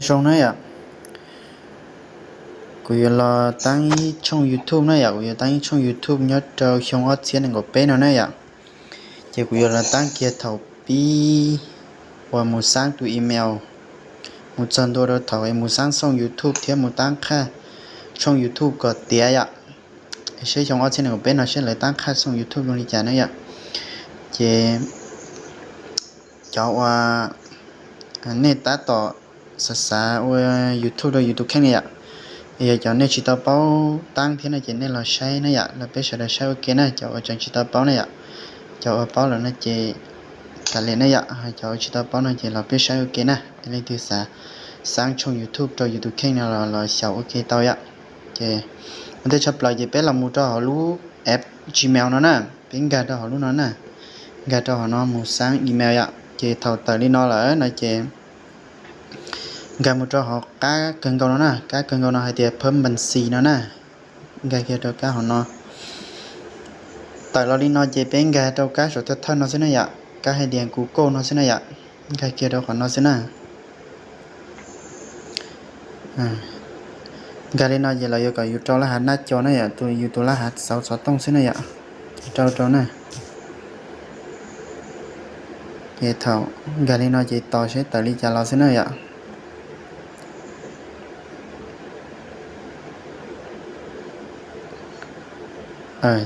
Zoo na yom, kuv yuav los taab ib tshooj YouTube na yom, kuv yuav taab ib tshooj YouTube nyob rau xyoo ob txhiab nees nkaum peb no na yom. Ces kuv yuav los taab kiag thaum pib uas mus xaab tus email, mus txog ntua rau thaum es mus xaab xoo YouTube thiab mus taab qhaj tshooj YouTube kom tiav yom. Seb xyoo ob txhiab nees nkaum peb no seb lawv taab qhaj xoo YouTube zoo li cas na yom. Ces cov uas nej tab tom xav xav ua YouTube rau yus tus kheej na yom, yog cov nej tsis tau paub taab thiab no ces nej los saib na yom, los peb sawv daws saib ua ke na, cov uas tseem tsis tau paub na yom. Cov uas paub lawm no ces kav liam na yom, cov uas tsis tau paub no ces los peb saib ua ke na. Leej twg xav xaab tshooj YouTube rau yus tus kheej no los los xyaum ua ke tau yom. Ces ua ntej tshaj plaws ces peb los mus rau hauv lub app Gmail no na, peb nkag rau hauv lub no na, nkag rau hauv no mus xaab email yom. Ces thaum tawm li no lawm no ces nkag mus rau hauv qab kawg nkaus no na, qab kawg nkaus no hais tias phab npas xis no na, nkag kiag rau kab hauv no. Tawm los li no ces peb nkag rau kab saum thawj thawj no xwb na yom, kab hais tias Google no xwb na yom, nkag kiag rau qhov no xwb na. Nkag li no ces lawv yuav kom yus rau laj hav nab co na yom, tus yus tus laj hav xauv xov tooj xwb na yom, rau rau na. Ces thaum nkag li no ces tos seb tawm li cas los xwb na yom.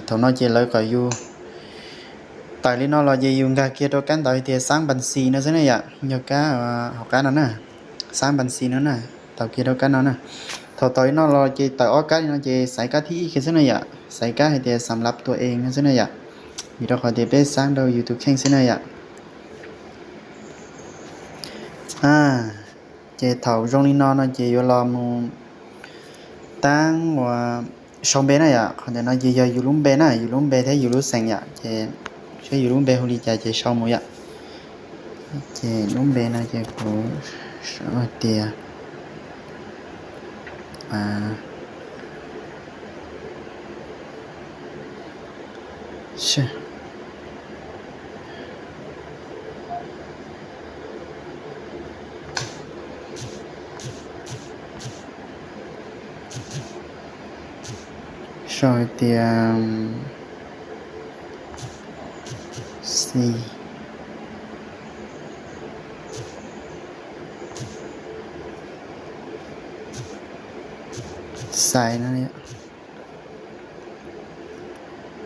Thaum no ces lawv kom yus tawm li no los ces yus nkag kiag rau kab ntawv hais tias xaab npas xis no xwb na yom, yog kab hauv qab no na, xaab npas xis no na, tau kiag rau kab no na. Thaum tau li no los ces tawm ob kab li no ces xaiv kab thib ib kiag xwb na yom, xaiv kab hais tias xam lav tua ees no xwb na yom, vim rau qhov tias peb xaab rau yus tus kheej xwb na yom. Ces thaum zoo li no no ces yuav los mus taab uas sau npe na yom, qhov ntawm no ces yog yus lub npe na, yus lub npe thiab yus lub xeem yom, ces seb yus lub npe hu li cas ces sau mus yom. Ces lub npe no ces kuv sau hais tias sau hais tias xis, xais no,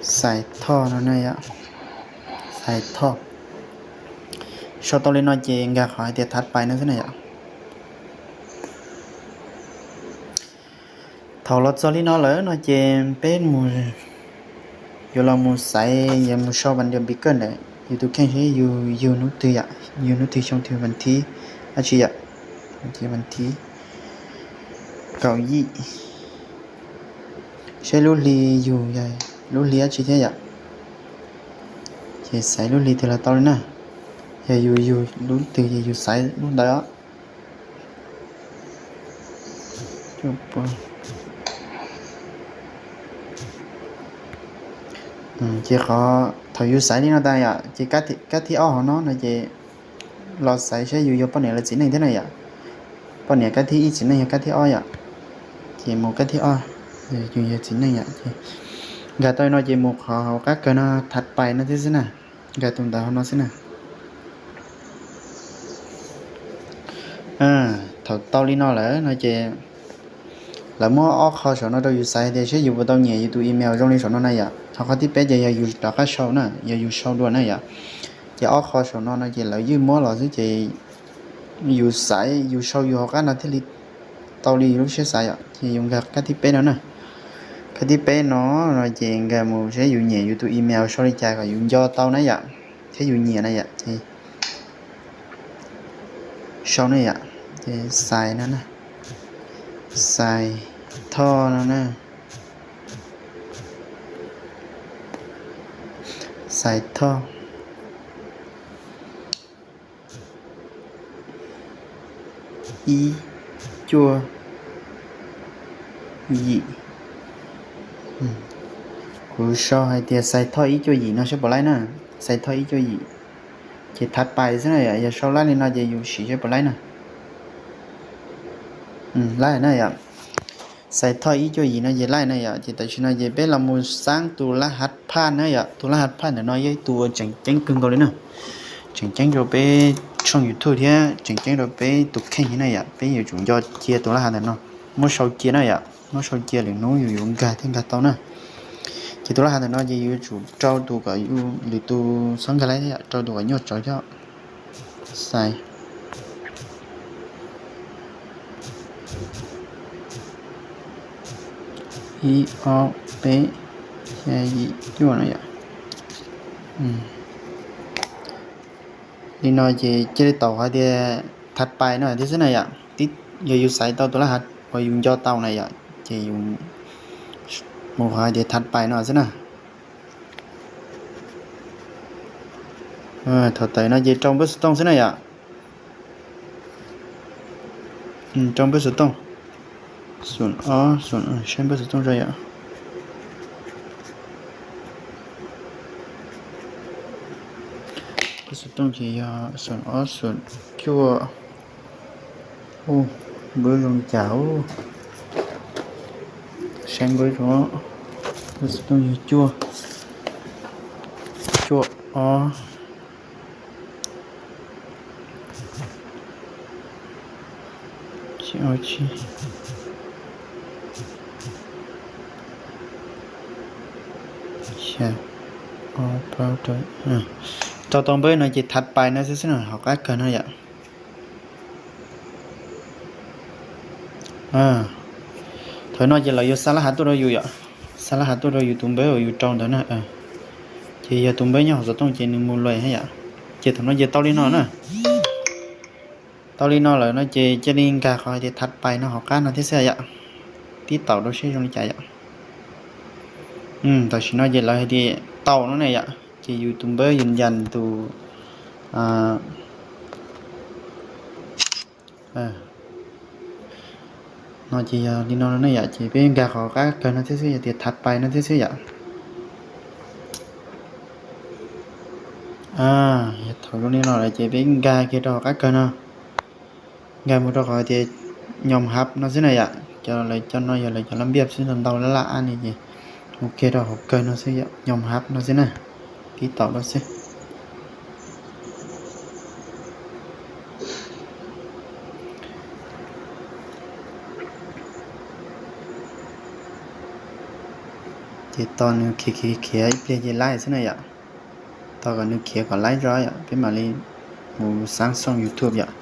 xais thoj no na yom, xais thoj. Sau tau li no ces nkag qhov hais tias thav pais no xwb na yom. Thaum los txog li no lawm no ces peb mus, yuav los mus xaiv, yuav mus sau vas nram npis kawj ntawm yus tus kheej seb yus yug hnub twg yom, yug hnub twg xyoo twg vas thib dab tsi yom, vas thib kaum yim, seb lub hli yug yog lub hli dab tsi thiab yom. Ces xaiv lub hli twg los tau li na, yog yus yug lub twg ces yus xaiv lub ntawd os. Ces qhov thaum yus xaiv li no tas yom, ces kab thib ob hauv no no ces los xaiv seb yus yog poj niam los txiv neej thiab na yom. Poj niam kab thib ib, txiv neej yog kab thib ob yom. Ces mus kab thib ob, yus yog txiv neej yom. Nkag tau li no ces mus qhov hauv qab kawg no thav pais no thiab xwb na, nkag tus ntawv hauv no xwb na. Thaum tau li no lawm no ces lawv muab ob qho saum no rau yus xaiv tias seb yus puas tau nyiam yus tus email zoo li saum no na yom. Ho qhov thib peb ces yog yus rov qab sau na, yog yus sau dua na yom. Ces ob qho saum no no ces lawv yeej muab los xwb ces yus xaiv, yus sau yus hauv qab no thiaj li tau li yus lub siab xav yom. Ces yus nkag kab thib peb no na. Kab thib peb no no ces nkag mus seb yus nyiam yus tus email sau li cas kom yus nco tau na yom, thiab yus nyiam na yom. Ces sau na yom, ces xais no na, xais thoj no na, xais thoj ib cuaj yim. Kuv sau hais tias xais thoj ib cuaj yim no seb puas laib na, xais thoj ib cuaj yim. Ces thav pais xwb na yom, yog sau lab li no ces yus sim seb puas laib na. Laij na yom. Xais thoj ib cuaj yim no ces laij na yom. Ces tam sim no ces peb los mus xaab tus lab hav phaj na yom. Tus lab hav phaj ntawm no yog ib tug uas tseem ceeb kawg nkaus li na. Tseem ceeb rau peb tshooj YouTube thiab tseem ceeb rau peb tus kheej thiab na yom. Peb yuav tsum nco cia tus lab hav ntawm no, muab sau cia na yom. Muab sau cia lwm hnub yus yuav nkag thiaj nkag tau na. Ces tus lab hav ntawm no ces yuav tsum rau tus kom lwm tus txhob nkag lawm thiab yom, rau tus kom nyuaj tsawv thiab. Xais ib ob peb xya yim cuaj no yom. Li no ces cia li tau hais tias thav pais no thiab xwb na yom. Yog yus xaiv tau tus lab hav uas yus nco tau na yom, ces yus mus hais tias thav pais no xwb na. Thaum tawm no ces rau npawb xov tooj xwb na yom. Rau npawb xov tooj. Xoom ob xoom, saib npawb xov tooj zoo yom. Npawb xov tooj ces yog xoom ob xoom cuaj. Npawb zoo li cas? Saib npawb zoo. Npawb xov tooj yog cuaj, cuaj ob. Rau tau npawb no ces thav pais no xwb xwb na, hauv qab kawg no yom. Thaum no ces lawv yuav xa lab hav tuaj rau yus yom. Xa lab hav tuaj rau yus tus npawb uas yus rau ntawd na. Ces yog tus npawb nyob hauv xov tooj ces nws mus luaj thiab yom. Ces thaum no ces tau li no na. Tau li no lawm no ces cia li nkag qhov hais tias thav pais no hauv qab no thiab xwb yom. Tib taum rau seb zoo li cas yom. Tam sim no ces lawv hais tias tau no ne yom, ces yus tus npawb yus ncas tus no ces yog li no ne yom, ces peb nkag qhov qab kawg no thiab xwb, yog tias thav pais no thiab xwb yom. Yog thaum zoo li no lawm ces peb nkag kiag rau hauv qab kawg no. Nkag mus rau qhov tias nyob hab no xwb na yom, cov lawv cov no yog lawv cov laj npiaj xwb, ntau ntau laj laj ab li ces mus kiag rau hauv kawg no xwb yom, nyob hab no xwb na, tib taum rau xwb. Ces tos nws khiav khiav khiav ib pliag ces laij xwb na yom. Tos kom nws khiav kom laij zog yom, peb mam li mus xaab xooj YouTube yom.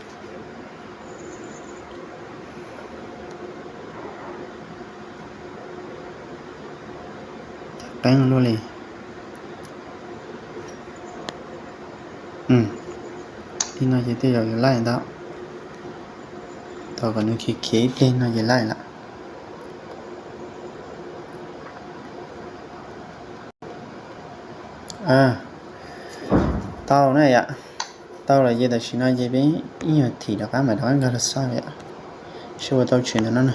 Qeeb luaj li. Li no ces tej zaum yuav laij ntau. Tos kom nws khiav khiav ib pliag no ces laij lawm. Tau na yom. Tau lawm ces tam sim no ces peb ib nyuag thim rov qab mam rov qab nkag los xauj yom, seb ua tau tshwm ntawm no na.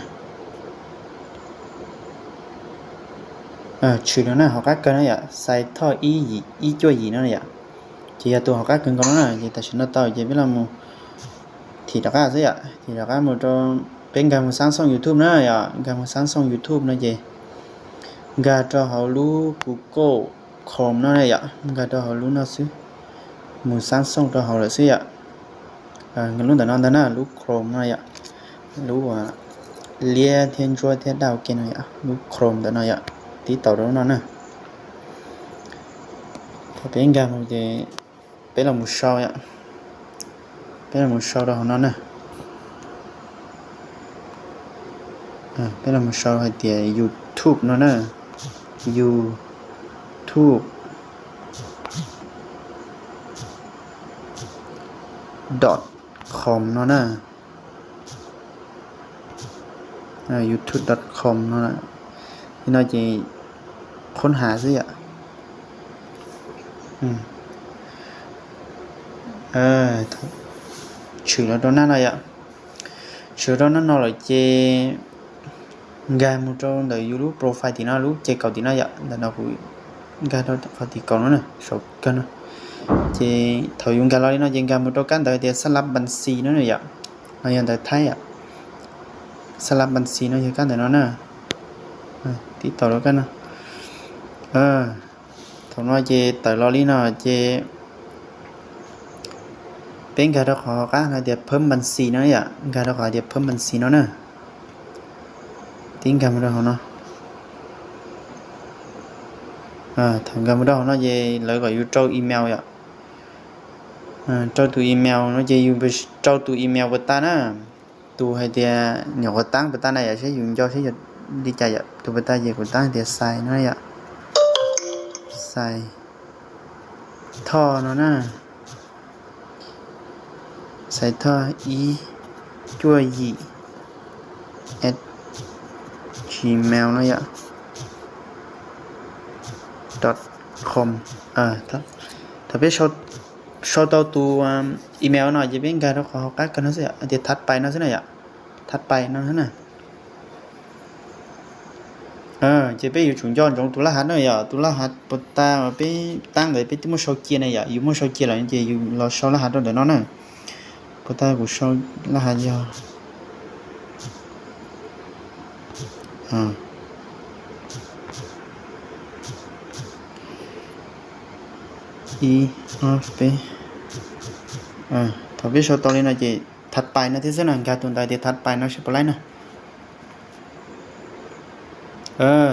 Tshwm no na, hauv qab kawg no yom, xais thoj ib cuaj yim no yom. Ces yog tus hauv qab kawg nkaus no na, ces tam sim no tau ces peb los mus thim rov qab xwb yom, thim rov qab mus rau, peb nkag mus xaab xooj YouTube na yom, nkag mus xaab xooj YouTube no ces nkag rau hauv lub Google Chrome no na yom, nkag rau hauv lub no xwb, mus xaab xooj rau hauv lawm xwb yom. Lub ntawm no ntag na, lub Chrome no yom, lub uas liab thiab ntsuab thiab daj ua ke no yom, lub Chrome ntawm no yom, tib taum rau lub no na. Thaum peb nkag mus ces peb los mus sau yom, peb los mus sau rau hauv no na. Peb los mus sau hais tias YouTube no na, YouTube dot com no na. YouTube dot com no, li no ces qhub has xwb yom. Tshwm los rau nab no yom. Tshwm rau nab no lawm ces nkag mus rau ntawm yus lub profile tim no, lub ces kaum tim no yom, ntawm no kuv nkag rau qhov tim kaum no na, saum kawg no. Ces thaum yus nkag los li no ces nkag mus rau kab ntawv tias xab lab npas xis no na yom, no yog ntawv Thaib yom. Xa lab npas xis no yog kab ntawm no na. Tib taus rau kab no. Thaum no ces tawm los li no ces peb nkag rau qhov qab hais tias phab npas xis no yom, nkag rau qhov tias phab npas xis no na. Tib nkag mus rau hauv no. Thaum nkag mus rau hauv no ces lawv kom yus rau email yom. Rau tus email no ces yus rau tus email puas tag na. Tus hais tias nyuam qhuav tab puas tag na yom, saib yus nco saib yog li cas yom. Tus puas tag ces kuv tab hais tias Xais no yom. Xais Thoj no na. Xais Thoj ib cuaj yim at gmail no yom. Dot com. Thaum peb sau tau tus email no ces peb nkag rau qhov hauv qab kawg no xwb yom, tias thab pais no xwb na yom. Thab pais no na. Ces peb yuav tsum nco ntsoov tus laj hav na yom, tus laj hav puas tag uas peb tab ntawd peb twb muab sau cia na yom, yus muab sau cia lawm ces yus los sau laj hav rau ntawm no na. Puas tag kuv sau laj hav yog ib ob peb. Thaum peb sau tau li no ces thab pais no thiab xwb na, nkag tus ntawd tias thab pais no seb puas laib na.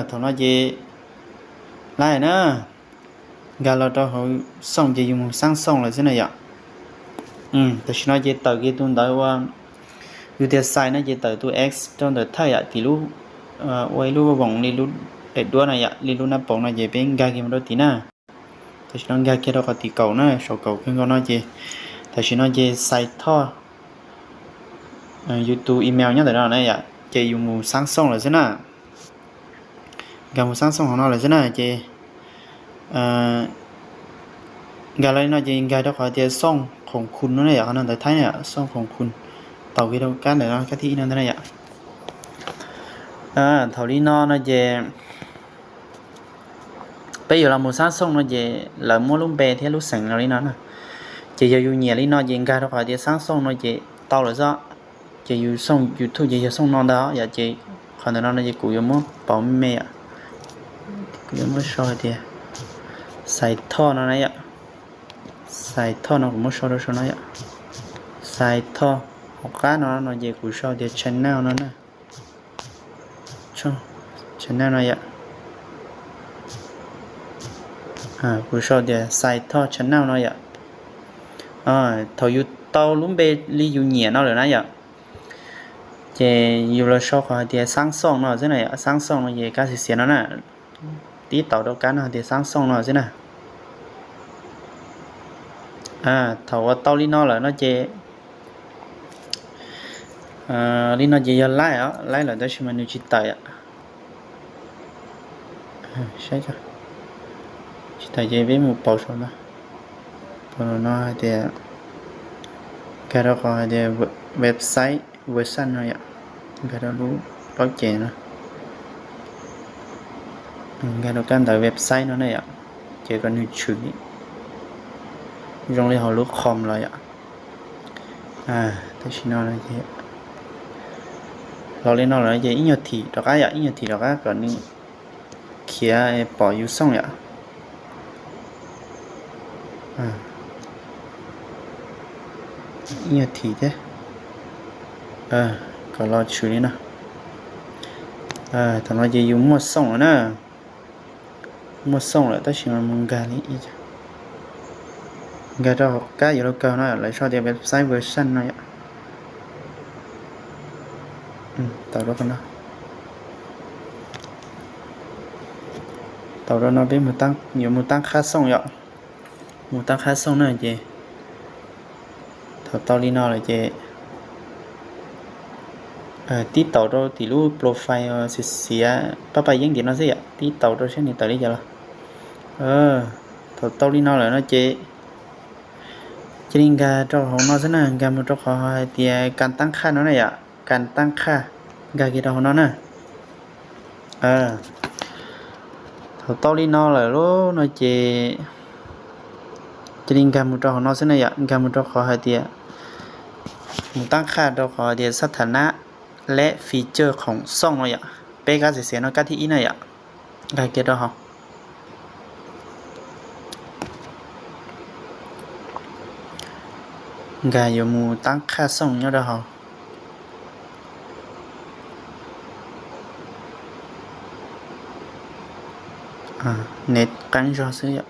Thaum no ces laib na. Nkag los rau hauv xooj ces yus mus xaab xooj lawm xwb na yom. Tam sim no ces tawm kiag tus ntawd ua, yus tias Xais no ces tawm tus X rau ntawm thawj yom, tim lub, ua ib lub voos li lub daim duab no yom, li lub nab paus no ces peb nkag kiag mus rau tim na. Tam sim no nkag kiag rau qhov tim kaum na, saum kaum kawg nkaus no ces, tam sim no ces Xais Thoj, yus tus email nyob ntawm no na yom, ces yus mus xaab xooj lawm xwb na. Nkag mus xaab xooj hauv no lawm xwb na ces nkag los li no ces nkag rau qhov tias xooj khoom khun no na yom, qhov no ntawv Thaib na yom, xooj khoom khun. Taus kiag rau kab ntawm no, kab thib ib no ntag na yom. Thaum li no no ces peb yuav los mus xaab xooj no ces lawv muab lub npe thiab lub xeem los li no na. Ces yog yus nyiam li no ces nkag rau qhov tias xaab xooj no ces tau lawm xwb. Ces yus xooj YouTube ces yog xooj no ntag yom, ces qhov ntawm no no ces kuv yuav muab pauv me me yom. Kuv yuav muab sau hais tias Xais Thoj no na yom. Xais Thoj no kuv muab sau rau saum no yom. Xais Thoj, hauv qab no no ces kuv sau tias channel no na. Channel no yom. Kuv sau tias Xais Thoj channel no yom. Thaum yus tau lub npe li yus nyiam no lawm na yom, ces yus los sau qhov hais tias xaab xooj no xwb na yom, xaab xooj no ces kab xiav xiav no na, tib taus rau kab no hais tias xaab xooj no xwb na. Thaum uas tau li no lawm no ces, li no ces yog laib os, laib lawm tab sis mas nws tsis tawm yom. Saib, tsis tawm ces peb mus pauv saum no. Pauv no hais tias, nkag rau qhov hais tias website version no yom, nkag rau lub plaub ces no, nkag rau kab ntawv website no na yom, ces kom nws tshwm zoo li hauv lub com los yom. Tam sim no los li no lawm ces ib nyuag thim rov qab yom, ib nyuag thim rov qab kom nws khiav pom yus xooj yom. Ib nyuag thim thiab, kom los tshwm li no. Thaum no ces yus muaj xooj lawm na. Muaj xooj lawm tab sis mas mus nkag li, nkag rau hauv kab yuav luag kawg no lawv sau tias website version no yom. Tau rau no, tau rau no peb yuav mus tab qhab xooj yom. Mus tab qhab xooj na ces thaum tau li no lawm ces tib taus rau tim lub profile xiav xiav pab paj yeeb tim no xwb yom, tib taus rau saib nws tawm li cas los. Thaum tau li no lawm no ces cia li nkag rau hauv no xwb na, nkag mus rau qhov hais tias kas tab qhaj no na yom, kas tab qhaj, nkag kiag rau hauv no na. Thaum tau li no lawm lauj no ces cia li nkag mus rau hauv no xwb na yom, nkag mus rau qhov hais tias, mus tab qhaj rau qhov hais tias xab tham nab, Let feature khoom xooj no yom. Peb kab xiav xiav no kab thib ib na yom. Nkag kiag rau hauv. Nkag yuav mus tab qhaj xooj nyob rau hauv. Nws qeeb zog xwb yom.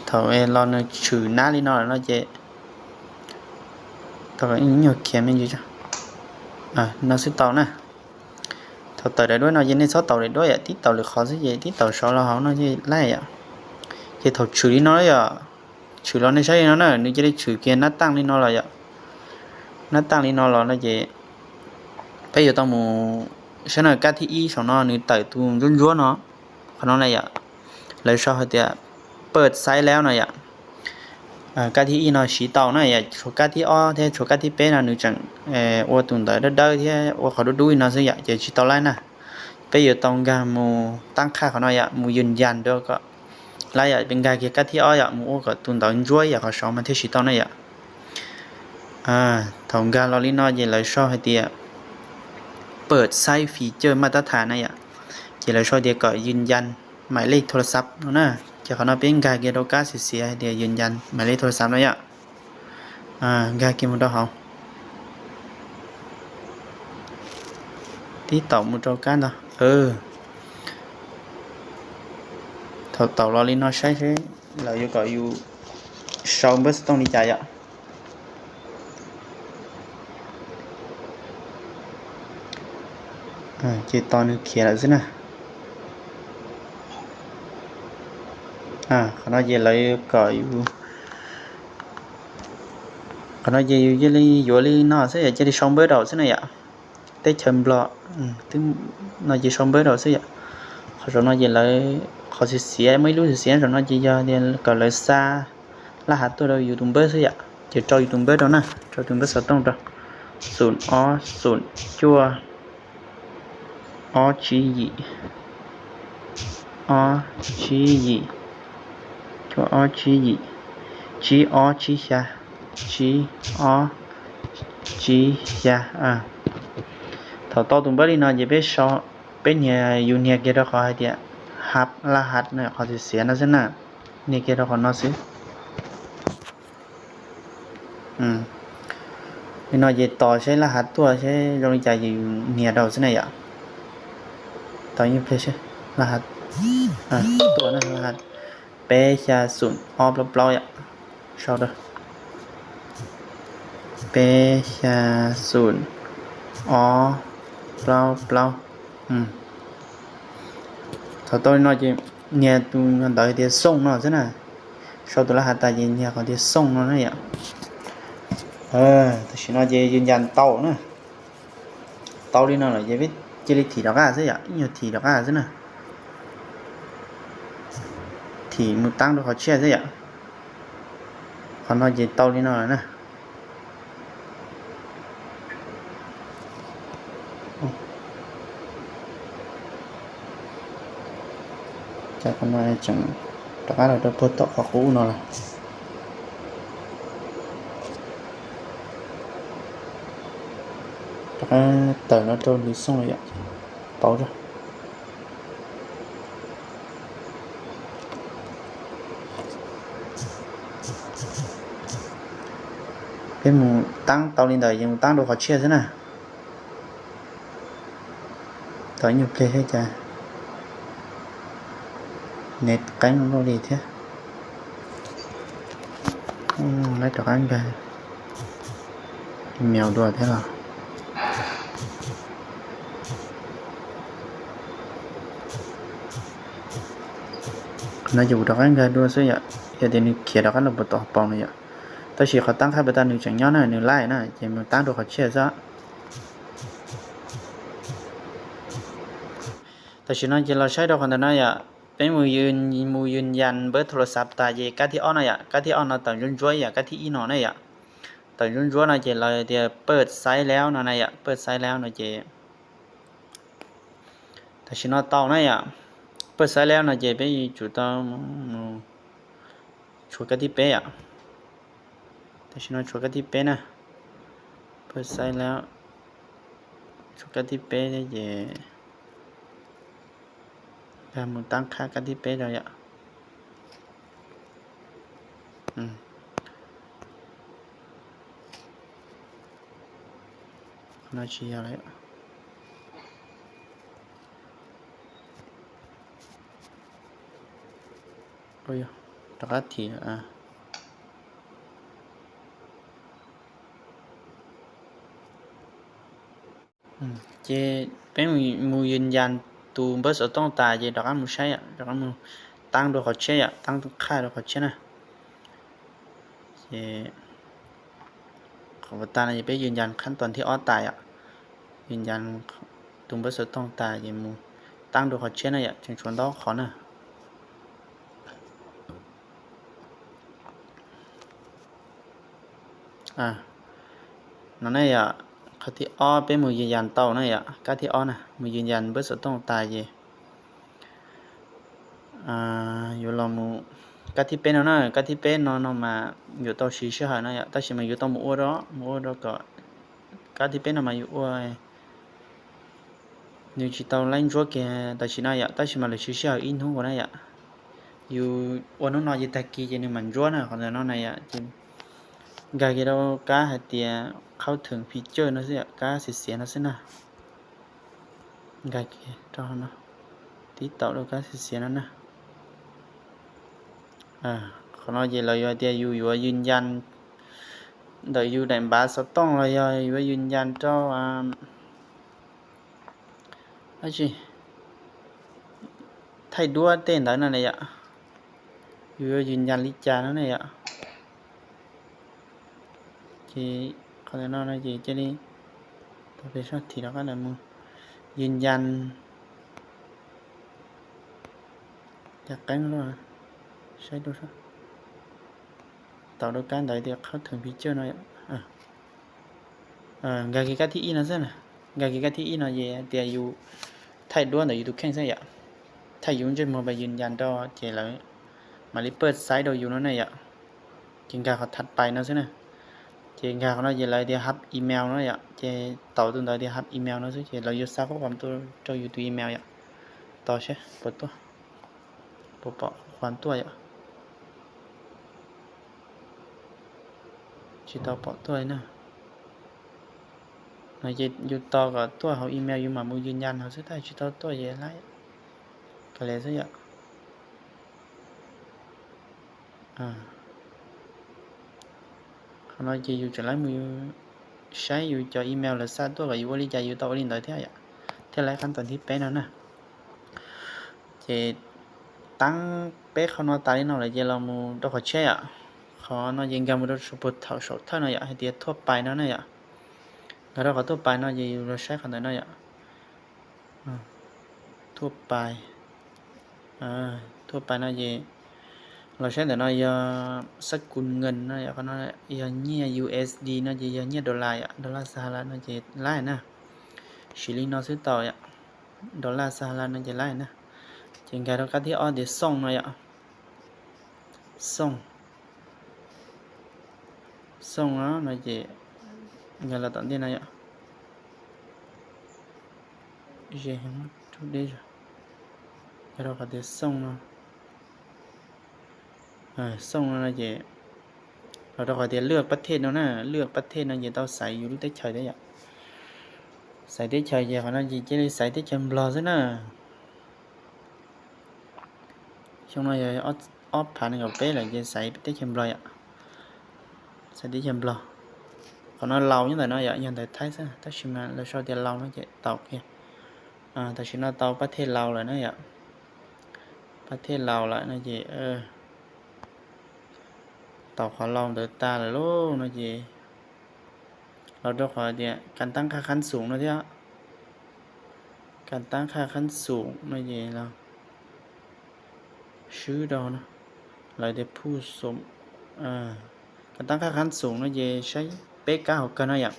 Thaum los nws tshwm nab li no lawm no ces tau nyuag khiav me ntsis no xwb tau na. Thaum tawm daim duab no ces nej txhob taus daim duab yom, tib taus lwm qhov xwb ces tib taus saud los hauv no ces laij yom. Ces thaum tshwm li no yom, tshwm los nej saib li no na, nws cia li tshwm kiag nab taaj li no los yom. Nab taaj li no los no ces peb yuav tau mus saib no kab thib ib saum no nws tawm tus ntsuab ntsuab no, qhov no na yom. Lawv sau hais tias pawj xaib lab no yom. Kab thib ib no siv tau na yom, tshuav kab thib ob thiab tshuav kab thib peb no nws tseem ua tus ntawd dawb dawb thiab ua qhov dub dub li no xwb yom, ces tsis tau laij na. Peb yuav tau nkag mus tab qhaj qhov no yom, mus yws yas rau kom laij yom, peb nkag kiag kab thib ob yom, mus ua kom tus ntawd ntsuab yom, qhov saud mas thiaj siv tau na yom. Thaum nkag los li no ces lawv sau hais tias pawj xaib feature maj tab thas na yom. Ces lawv sau tias kom yws yas mais lej thos las xav no na. Ces qhov no peb nkag kiag rau kab xiav xiav hais tias yws yas mais lej thos las xav no yom. Nkag kiag mus rau hauv. Tib taum mus rau kab ntag. Thaum taum los li no saib seb lawv yuav kom yus sau npawb xov tooj li cas yom. Ces tos nws khiav lawm xwb na. Qhov no ces lawv kom yus, qhov no ces yus cia li yuav li no xwb yom, cia li sau npawb rau xwb na yom. Teb chaws Nplog no ces sau npawb rau xwb yom. Qhov saum no ces lawv, qhov xiav xiav muaj ib lub xiav xiav saum no ces yog tias kom lawv xa laj hav tuaj rau yus tus npawb xwb yom. Ces rau yus tus npawb rau na, rau tus npawb xov tooj rau, xoom ob xoom cuaj ob tsib yim, ob tsib yim, cuaj ob tsib yim, tsib ob tsib xya, tsib ob tsib xya. Thaum tau tus npawb li no ces peb sau, peb nias, yus nias kiag rau qhov hais tias hab laj hav no, qhov xiav xiav no xwb na, nias kiag rau qhov no xwb. Li no ces tos seb laj hav tuaj seb zoo li cas yus nias rau xwb na yom. Tos ib pliag seb laj hav tuaj na, laj hav peb xya xoom ob plaub plaub yom. Sau rau peb xya xoom ob plaub plaub. Thaum tau li no ces nias tus ntawd tias xooj no xwb na. Sau tus laj hav tas ces nias qhov tias xooj no na yom. Tam sim no ces yws yas tau na. Tau li no lawm ces peb cia li thim rov qab xwb yom, ib nyuag thim rov qab xwb na. Thim mus tab rau qhov tshiab xwb yom. Qhov no ces tau li no lawm na. Cas qhov no tseem rov qab los rau puag tom qhov qub no lawm. Rov qab tawm no rau lwm xooj lawm yom. Pauv rau. Peb mus tab tau li ntawd ces mus tab rau qhov tshiab xwb na. Tos ib nyuag pliag seb cas. Nws qeeb loj li thiab. Lawv rov qab nkag, meos dua thiab los. Qhov no ces kuv rov qab nkag dua xwb yom, yog tias nws khiav rov qab los puag tom hauv paus no yom. Tab sis qhov tab qhaj puag ta nws tseem nyob na, nws laij na, ces mus tab rau qhov tshiab xwb. Tam sim no ces los saib rau qhov ntawm no yom, peb mus yws yas npawb thos las xav tas ces kab thib ob no yom, kab thib ob no tawm ntsuab ntsuab yam kab thib ib no na yom. Tawm ntsuab ntsuab no ces lawv tias pawj xaib lab no na yom, pawj xaib lab no ces tam sim no tau na yom. Pawj xaib lab no ces peb yuav tsum tau mus tshuav kab thib peb yom. Tam sim no tshuav kab thib peb na. Pawj xaib lawm, tshuav kab thib peb thiab ces mus tab qhab kab thib peb rau yom. Qhov no tsis yog lawm. Rov qab thim. Ces peb mus yws yas tus npawb xov tooj tas ces rov qab mus saib yom, rov qab mus tab dua qhov tshiab yom, tab qhaj dua qhov tshiab na. Ces qhov tas no ces peb yws yas qhab toos thib ob tas yom, yws yas tus npawb xov tooj tas ces mus tab dua qhov tshiab na yom, tseem tshuav ntau qhov na. No ne yom, qhov thib ob peb mus yws yas tau na yom, kab thib ob na, mus yws yas npawb xov tooj tas ces yuav los mus kab thib peb no na, kab thib peb no no mas yuav tau siv sij hawm no yom, tab sis mas yuav tau mus ua rau, mus ua rau kom kab thib peb no mas yus ua, nws tsis tau laib ntsuab kiag tam sim no yom, tab sis mas lawv siv sij hawm ib hnub ua na yom. Yus ua hnub no ces tag kis ces nws mam ntsuab na, qhov ntawm no na yom, ces nkag kiag rau kab hais tias qhaub theem phi cawj no xwb yom, kab xiav xiav no xwb na. Nkag kiag rau no, tib taum rau kab xiav xiav no na. Qhov no ces lawv yuav hais tias yus yuav yws yas ntawm yus daim npav xov tooj los yog yuav yws yas rau dab tsi, thaij duab tej ntawd no na yom. Yus yuav yws yas li cas no ne yom. Ces qhov ntawm no no ces cia li tau pes soj thim rov qab mus yws yas. Yam qeeb, saib rau, taum rau kab ntawd tias qhaub theem phi cawj no. Nkag kiag kab thib ib no xwb na. Nkag kiag kab thib ib no ces hais tias yus thaij duab ntawm yus tus kheej xwb yom. Thaij yus ntsej muag pas yws yas rau ces lawv mam li pawj xaiv rau yus no ne yom. Ces nkag qhov thab pais no xwb na. Ces nkag qhov no ces lawv tias hab email no yom, ces taum tus ntawd tias hab email no xwb ces lawv yuav xa qhob qhuas tuaj rau yus tus email yom. Tos seb puas tuaj, puas pom qhob qhuas tuaj yom. Tsis tau pom tuaj li na. No ces yus tos kom tuaj hauv email yus mam mus yws yas no xwb, tab sis tsis tau tuaj ces lawv kav liam xwb yom. Qhov no ces yus tseem laib mus saib yus cov email lawv xa tuaj kom yus ua li cas yus tau ua li ntawd thiab yom. Thiab lawv qab ntawm thib peb no na. Ces taab peb qhov no tas li no lawm ces los mus rau qhov tshiab yom. Qhov no ces nkag mus rau puag thaum saum thawj no yom, hais tias thuaj pais no na yom. Nkag rau qhov thuaj pais no ces yus los saib qhov ntawm no yom. Thuaj pais, thuaj pais no ces los saib ntawm no yog xab kus nkees no yom, qhov no yog nyiaj U S D no ces yog nyiaj dollar yom, dollar Sahara no ces laib na. Siv li no xwb tau yom, dollar Sahara no ces laib na. Ces nkag rau kab thib ob tias xooj no yom. Xooj, xooj no ces nkag los tom ntej no yom. Ze, nkag rau qhov tias xooj no. Xooj no ces los rau qhov tias lwaj pab thej no na, lwaj pab thej no ces tau xaiv yus lub teb chaws thiab yom. Xaiv teb chaws ces qhov no ces cia li xaiv teb chaws Nplog xwb na. Xyoo no yog ob phav nees nkaum peb lawm ces xaiv teb chaws Nplog yom. Xaiv teb chaws Nplog. Qhov no Laus nyob ntawm no yom, yog ntawm Thaib xwb tab sis mas lawv sau tias Laus no ces tau kiag. Tam sim no tau pab thej Laus lawm na yom. Pab thej Laus lawm no ces tau qhov Laus ntawd tas lawm lauj no ces los rau qhov tias kas tab qhaj qhab xum no thiab. Kas tab qhaj qhab xum no ces los swb rau no, lawv tias phuj xum. Kas tab qhaj qhab xum no ces saib peb kab hauv kawg no yom.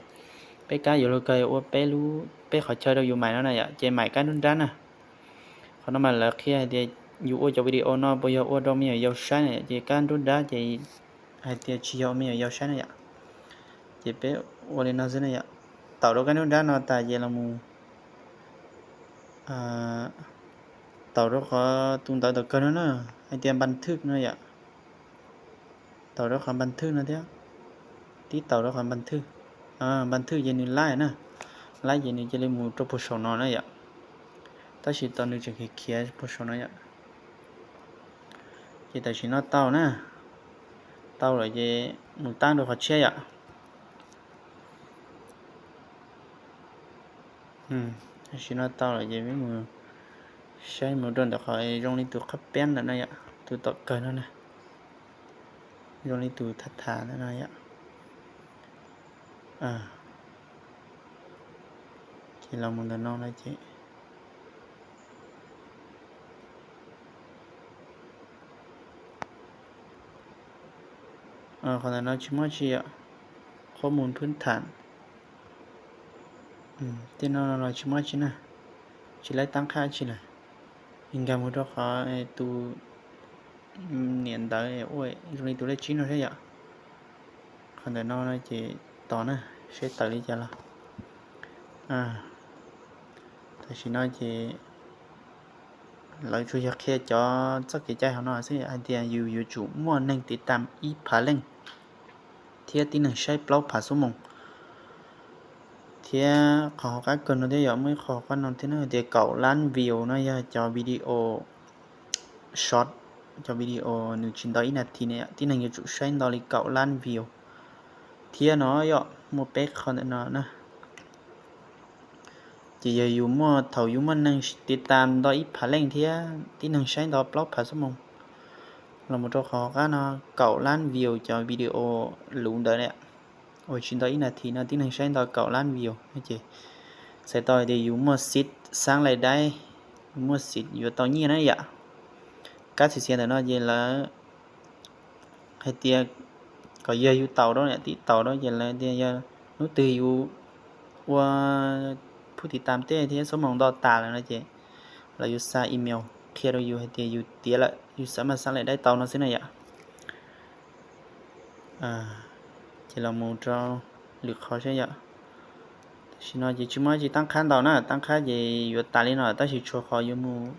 Peb kab yuav luag kawg ua peb lub, peb qhov chaw rau yus maim no na yom, ces maim kab nruab nrab na. Qhov no mas lawv qhia hais tias yus ua cov video no puas yog ua rau me nyuam yaus saib na yom, ces kab nruab nrab ces hais tias tsis yog ua me nyuam yaus saib na yom. Ces peb Ua li no xwb na yom. Taus rau kab nub nrab no tas ces los mus taus rau qhov tus ntawv tom kawg no na, hais tias npas thwj no yom. Taus rau qhov npas thwj no thiab, tib taus rau qhov npas thwj. Npas thwj ces nws laib na, laib ces nws cia li mus rau puag saum no na yom. Tab sis tos nws tseem khiav khiav puag saum no yom. Ces tam sim no tau na, tau lawm ces mus tab rau qhov tshiab yom. Tam sim no tau lawm ces peb mus saib mus rau ntawm qhov zoo li tus qhab peeb ntawm no yom, tus tom kawg no na, zoo li tus tham tham ntawm no yom. Ces los mus ntawm no no ces qhov ntawm no tsis muaj tsi yom, qhov mus phwb tham. Tej no los tsis muaj tsi na, tsis laib tab qhab tsi lawm. Nkag mus rau qhov tus niam ntawv ua zoo li tus lej tsib no saib yom. Qhov ntawm no no ces tos na, saib tawm li cas los. Tam sim no ces lawv tsuas yog qhia cov txoj kev cai hauv no xwb hais tias yus yuav tsum muaj neeg tiv tam ib phav leej thiab tib neeg saib plaub phav xuab moos. Thiab qhov hauv qab kawg no thiab yog muaj ib qho hauv qab no thiab no hais tias kaum lab view no yog cov video short, cov video nws tsis nto ib nas this na, tib neeg yuav tsum saib nto li kaum lab view thiab no yom, muaj peb qho ntawm no na. Ces yog yus muaj, thaum yus muaj neeg tiv tam nto ib phav leej thiab tib neeg saib nto plaub phav xuab moos, los mus rau qhov hauv qab no kaum lab view cov video luv ntawd uas tsis nto ib nas this no tib neeg saib nto kaum lab view no ces txhais tau hais tias yus muaj xib xaab lais daib, yus muaj xib yuav tau nyiaj na yom. Kab xim xiav ntawm no ces lawv hais tias kom yog yus taus rau, tib taus rau ces lawv tias yog hnub twg yus ua phub tiv tam tej thiab xuab moos nto tas lawm no ces lawv yuav xa email qhia rau yus hais tias yus tiav lawm, yus xav mas xav lawm daib tau no xwb na yom. Ces los mus rau lwm qhov saib yom. Tam sim no ces tsis muaj tsi tab qhab ntau na, tab qhab ces yuav tas li no tab sis tshuav qhov yuav mus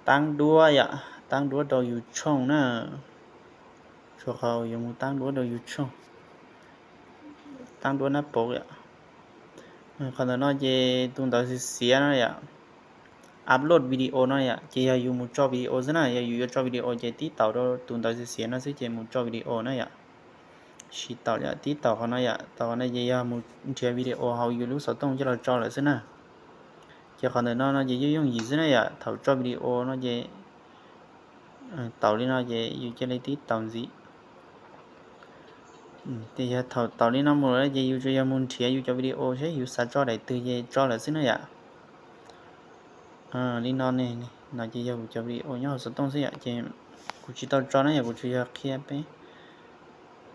tab duab yom, tab duab rau yus tshooj na. Tshuav qhov yuav mus tab duab rau yus tshooj, tab duab nab pauv yom. Qhov ntawm no ces tus ntawv xiav xiav no yom, upload video no yom, ces yog yus mus tso video xwb na, yog yus yuav tso video ces tib taus rau tus ntawv xiav xiav no xwb ces mus tso video na yom. Siv taus yom, tib taus qhov no yom, taus qhov no ces yog mus nrhiav video hauv yus lub xov tooj coj los tso lawm xwb na. Ces qhov ntawm no no ces yooj yooj yim xwb na yom, thaum tso video no ces taus li no ces yus cia li tib taus ntxiv. Ces yog thaum taus li no mus lawm ces yus tsuas yog mus nrhiav yus cov video seb yus xav tso daim twg ces tso lawm xwb na yom. Li no ne, no ces yog kuv cov video nyob hauv xov tooj xwb yom, ces kuv tsis tau tso na yom, kuv tsuas yog qhia peb,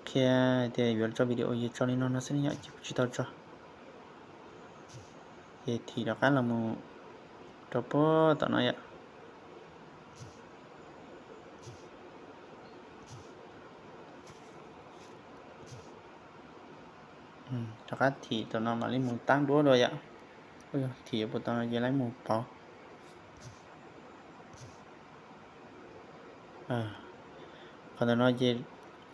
qhia tias yuav tso video ces tso li no no xwb na yom, ces kuv tsis tau tso. Ces thim rov qab los mus rau puag tom no yom. Rov qab thim tom no mam li mus tab duab dua yom. Thim puag tom no ces lawv mus pauv. Qhov ntawm no ces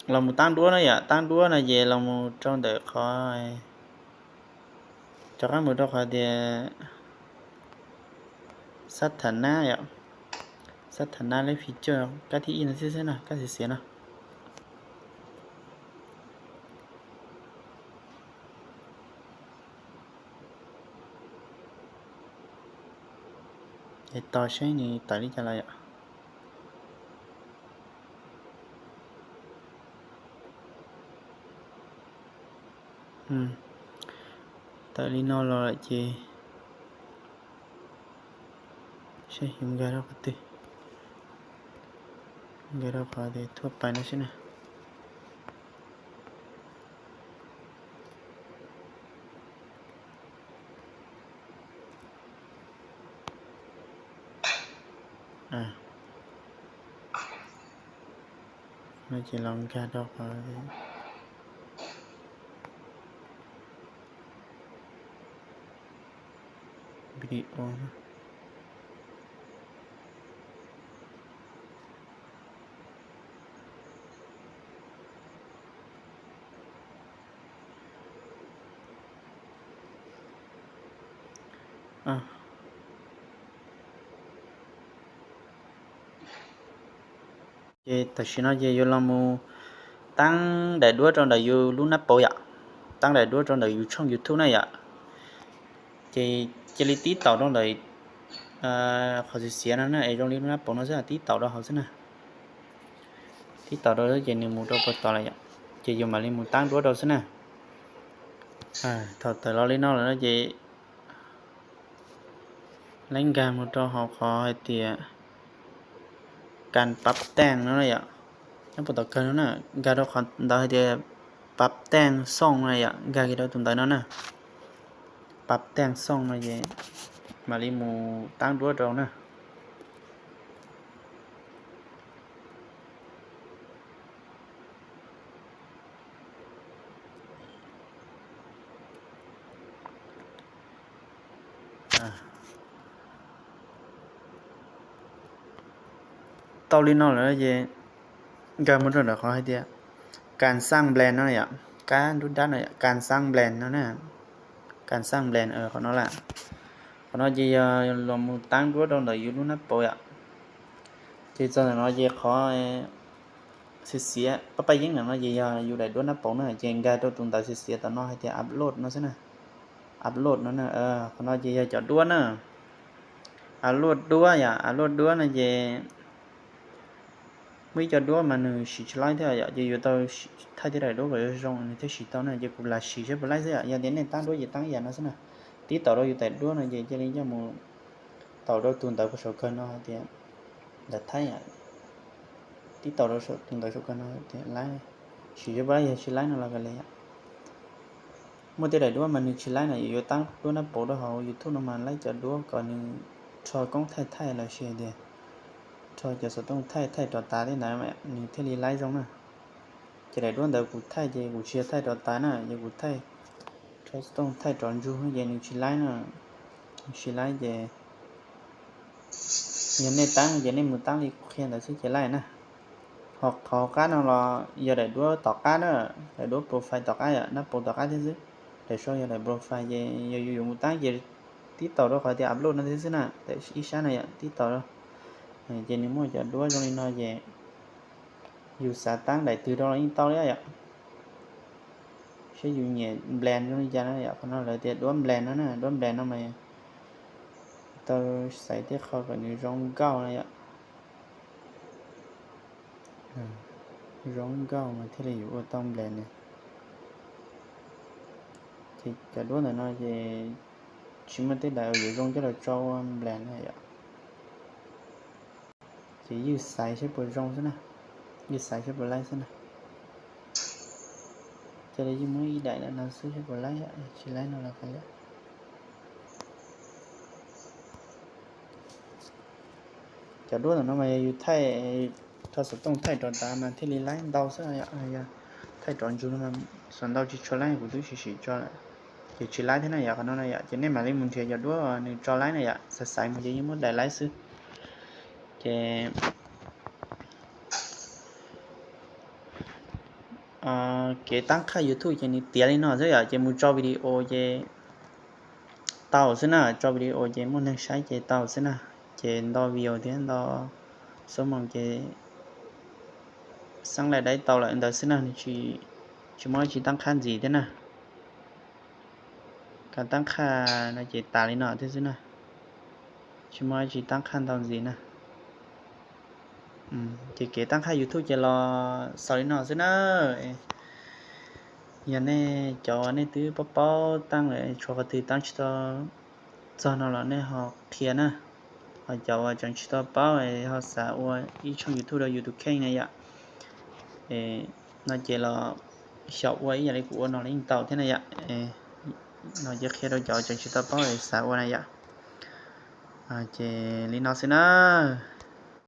los mus tab duab na yom, tab duab no ces los mus rau ntawm qhov, rov qab mus rau qhov tias xab tham nab yom, xab tham nab leb fij coj kab thib ib no xwb xwb na, kab xim xiav no. Es tos seb nws tawm li cas los yom. Tawm li no los lawm ces seb yuav nkag rau qhov twg, nkag rau qhov tias thuaj pais no seb na. No ces los nkag rau qhov, video. Ces tam sim no ces yuav los mus taab daim duab rau ntawm yus lub nab paus yom, taab daim duab rau ntawm yus tshooj YouTube na yom. Ces cia li tib taum rau ntawm qhov xiav xiav no na, es zoo li lub nab paus no xwb, tib taum rau hauv xwb na. Tib taum rau ces nws mus rau puag tod lawm yom, ces yus mam li mus taab duab rau xwb na. Thaum tawm los li no lawm no ces lawv nkag mus rau hauv qhov hais tias kas pab teej no na yom, nyob puag tom kawg no na, nkag rau qhov ntawd hais tias pab teej xooj no yom, nkag kiag rau tus ntawd no na, pab teej xooj no ces mam li mus taab duab rau na. Tau li no lawm ces nkag mus rau ntawm qhov hais tias kas xaj nplees no yom, kab nruab nrab no yom, kas xaj nplees no na, kas xaj nplees qhov no lawm. Qhov no ces yog los mus taab duab rau ntawm yus lub nab paus yom. Ces txog ntawm no ces qhov xiav xiav pab paj yeeb ntawm no ces yog yus daim duab nab paus na, ces nkag rau tus ntawv xiav xiav tom no hais tias upload no xwb na. Upload no na, qhov no ces yog cov duab na. Upload duab yom, upload duab no ces muaj ib co duab mas nws siv tsis laib thiab yom, ces yuav tau thaij tej daim duab kom zoo nws thiaj siv tau na, ces kuv lam siv saib puas laib xwb yom. Yog tias nej taab duab ces taab ib yam no xwb na. Tib taum rau yus daim duab no ces cia li coj mus taum rau tus ntawv puag saum kawg no hais tias ntawv thaib, tib taum rau tus ntawv saum kawg no tias laib, siv saib puas laib, yog tsis laib no los kav liam yom. Muaj tej daim duab mas nws tsis laib no, yus yuav taab duab nab paus rau hauv YouTube no mas laib cov duab kom nws rho koob thaij thaij los sis tias rho cov xov tooj thaij thaij rov tas tej ntawd nws thiaj li laib zoo na. Ces daim duab ntawd kuv thaij ces kuv tsis yog thaij rov tas na, yog kuv thaij rho xov tooj thaij rov ntsug ces nws tsis laib na, tsis laib ces yog nej taab ces nej mus taab li kuv qhia ntawd xwb ces laib na. Ho qhov qab no los yog daim duab tom qab na, daim duab profile tom qab yom, nab paus tom qab thiab xwb. Daim saud yog daim profile ces yog yus yuav mus taab ces tib taum rau qhov tias upload no thiab xwb na, ib sab no yom, tib taum rau. Ces nws muaj cov duab zoo li no ces yus xav taab daim twg rau los yeej tau li yom. Saib yus nyiam nplees zoo li cas no yom, qhov no lawv tias duab nplees no na, duab nplees no mas tau xaiv tej qho kom nws zoo nkauj no yom. Zoo nkauj mas thiaj li yuav ua tau nplees na. Ces cov duab ntawm no ces tsis muaj tej daim yuav zoo coj los tso ua nplees na yom. Ces ywj xaiv saib puas zoo xwb na, ywj xaiv saib puas laib xwb na. Cia li ywj muab ib daim no xwb saib puas laib, tsis laib no los kav liam. Cov duab ntawm no mas yog yus thaij, rho xov tooj thaij rov tas mas thiaj li laib ntau xwb, yog thaij rov ntsug no mas xov ntau tsis tshua laib, kuv twb sim sim tso lawm. Ces tsis laib thiab na yom, qhov no na yom, ces nej mam li mus nrhiav cov duab nws tso laib na yom, xaiv xaiv mus ces yeej muab daim laib xwb. Ces kev tab qhaj YouTube ces nws tiav li no xwb yom, ces mus tso video ces tau xwb na, tso video ces muaj neeg saib ces tau xwb na. Ces nto view thiab nto xuab moos ces xeeb laim daib tau lawm ntawd xwb na, tsis muaj dab tsi tab qhaj ntxiv thiab na. Kev tab qhaj no ces tas li no thiab xwb na, tsis muaj dab tsi tab qhaj ntau ntxiv na. Ces kev tab qhaj YouTube ces los xaus li no xwb na. Yog nej cov nej twb paub paub tab lawm, tshuav qhov twg tab tsis tau txog no los nej ho qhia na. Ho cov uas tseem tsis tau paub ho xav ua ib tshooj YouTube rau yus tus kheej na yom, no ces los xyaum ua ib yam li kuv ua no los yeej tau thiab na yom. No ces qhia rau cov tseem tsis tau paub es xav ua na yom. Ces li no xwb na.